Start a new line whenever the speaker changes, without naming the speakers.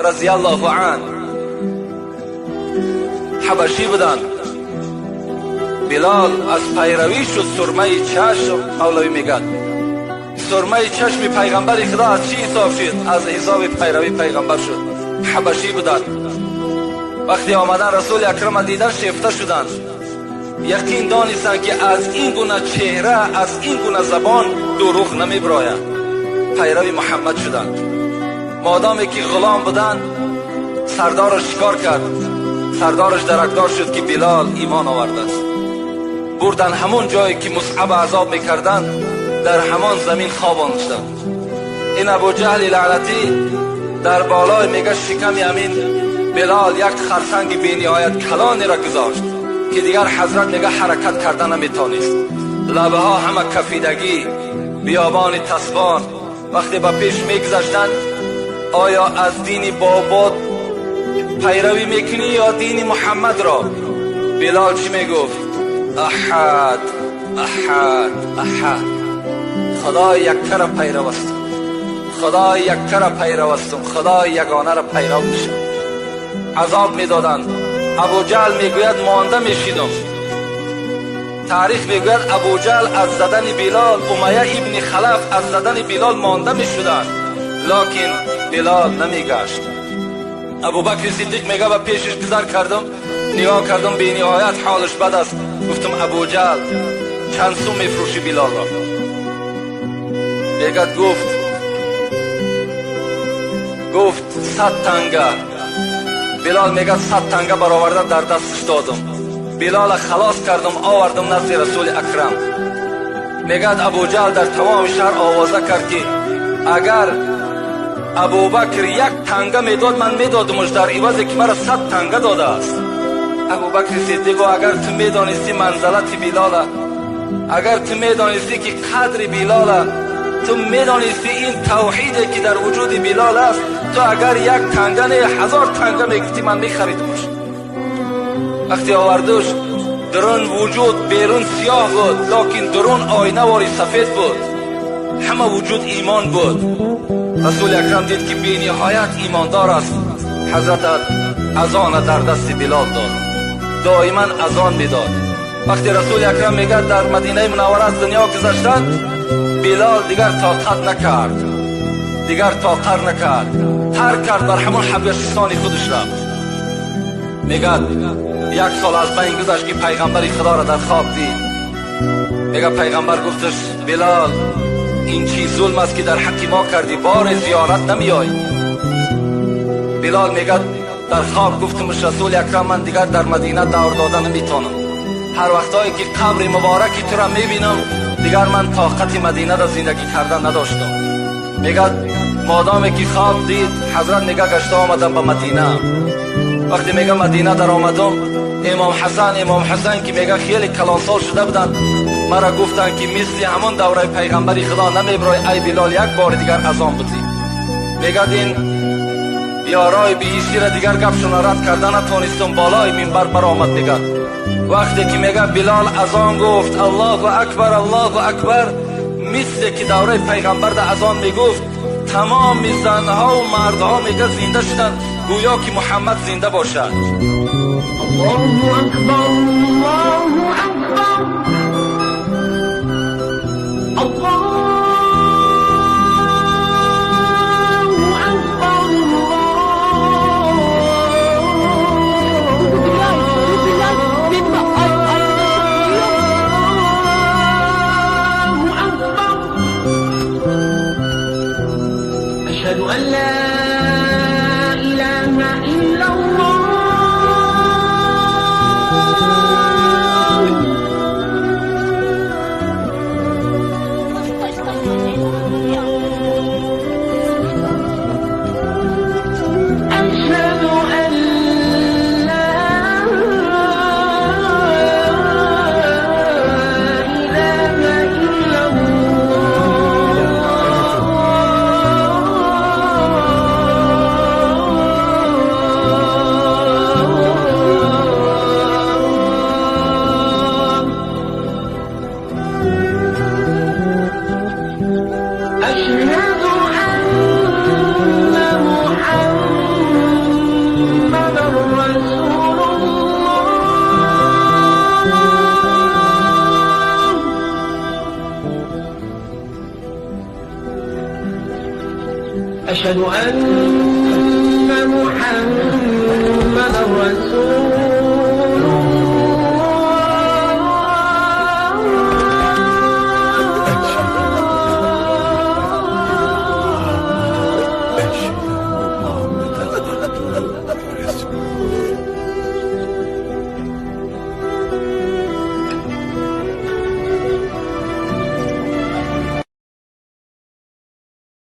Разиаллоҳу ан ҳабашӣ буданд. Билол аз пайравӣ шуд сурмаи чашм. Мавлавӣ мегӯяд, сурмаи чашми пайғамбари Худо аз чӣ ҳисоб шуд? Аз ҳисоби пайравӣ пайғамбар шуд. Ҳабашӣ буданд. Вақте омадан, Расули Акрама дидан, шефта шуданд. Яқин донистанд, ки аз ин гуна чеҳра, аз ин гуна забон дурӯғ намебирояд. Пайрави Муҳаммад шуданд. Модоме ки ғулом буданд, сардораш чикор кард? Сардораш даракдор шуд, ки Билол имон овардааст. Бурдан ҳамон ҷое, ки Мусъаба азоб мекарданд, дар ҳамон замин хобонданд. Ин Абуҷаҳли лаънатӣ дар болои, мега, шиками ҳамин Билол як харсанги бениҳоят калонеро гузошт, ки дигар ҳазрат, мега, ҳаракат карда наметонист. Лабаҳо ҳама кафидагӣ, биёбони тасбон. Вақте ба пеш мегузаштанд: «Оё аз дини бобот пайравӣ мекунӣ ё дини Муҳаммадро?» Билол чӣ мегуфт? «Аҳад, аҳад, аҳад. Худои яккара пайрав ҳастам, Худои яккара пайрав ҳастам, Худои ягонара пайрав мешавам». Азоб медоданд. Абуҷаҳл мегӯяд, монда мешидам. Таърих мегӯяд, Абуҷаҳл аз задани Билол, Умайя ибни Халаф аз задани Билол монда мешуданд, локин Билол намегашт. Абубакри Сиддиқ мега, ба пешаш гузар кардам, нигоҳ кардам, бениҳоят ҳолаш бад аст. Гуфтам: «Абуҷаҳл, чанд сум мефурӯшӣ Билолро?» Мегад, гуфт: «100 танга». Билол, мегад, 100 танга бароварда дар дасташ додам. Билола халос кардам, овардам назди Расули Акрам. Мегӯяд, Абуҷаҳл дар тамоми шаҳр овоза кард, ки агар Абубакр як танга медод, ман медодумаш дар ивазе ки мара 100 танга додааст. Абубакри Сиддиқо, агар ту медонистӣ манзалати Билола, агар ту медонистӣ, ки қадри Билола, ту медонистӣ ин тавҳиде, ки дар вуҷуди Билол аст, ту агар як танга не, 1000 танга мегуфтӣ, ман мехаридумаш. Вақте овардуш, дурун вуҷуд берун сиёҳ буд, локин дурун оинавори сафед буд. Ҳама вуҷуд имон буд. Расули Акрам дид, ки бениҳоят имондор аст. Ҳазратат азона дар дасти Билол дод, доиман азон медод. Вақте Расули Акрам, мегӯяд, дар Мадинаи Мунаввара аз дунё гузаштанд, Билол дигар тоқат накард, дигар тоқат накард, тарк кард, бар ҳамон Ҳабашистони худаш рафт. Мегӯяд, як сол аз байн гузашт, ки пайғамбари Худоро дар хоб дид. Мега, пайғамбар гуфташ: «Билол, ин чӣ зулм аст, ки дар ҳаққи мо кардӣ? Боре зиёрат намеёй». Билол мегӯяд, дар хоб гуфтумш: «Расули Акрам, ман дигар дар Мадина давр дода наметонам. Ҳар вақтое ки қабри мубораки тура мебинам, дигар ман тоқати Мадинада зиндагӣ кардан надоштам». Мегӯяд, модоме ки хоб дид, ҳазрат, мега, гашта омадам ба Мадина. Вақте, мега, Мадина даромадам, имом Ҳасан, имом Ҳасан, ки, мега, хеле калонсол шуда буданд, мара гуфтанд, ки мисли ҳамон давраи пайғамбари Худо намебирой, ай Билол, як бори дигар азон будӣ. Мегӯяд, ин ёрои биҳиштира дигар гапшона рад карда натонистум, болои минбар баромад. Мегӯяд, вақте ки, мега, Билол азон гуфт: «Аллоҳу акбар, Аллоҳу акбар», мисле ки давраи пайғамбарда азон мегуфт, тамоми занҳову мардҳо, мега, зинда шуданд, гӯё ки Муҳаммад зинда бошад.
Аллоҳу акбар, Аллоҳу акбар, Аллоҳу акбар.
Bilal, bu Bilal benim arkadaşım, duyuyor musun?
Allahu akbar. Eşhedü en la ilahe illallah.
Koş koş koş.
أشهد أن محمدا رسول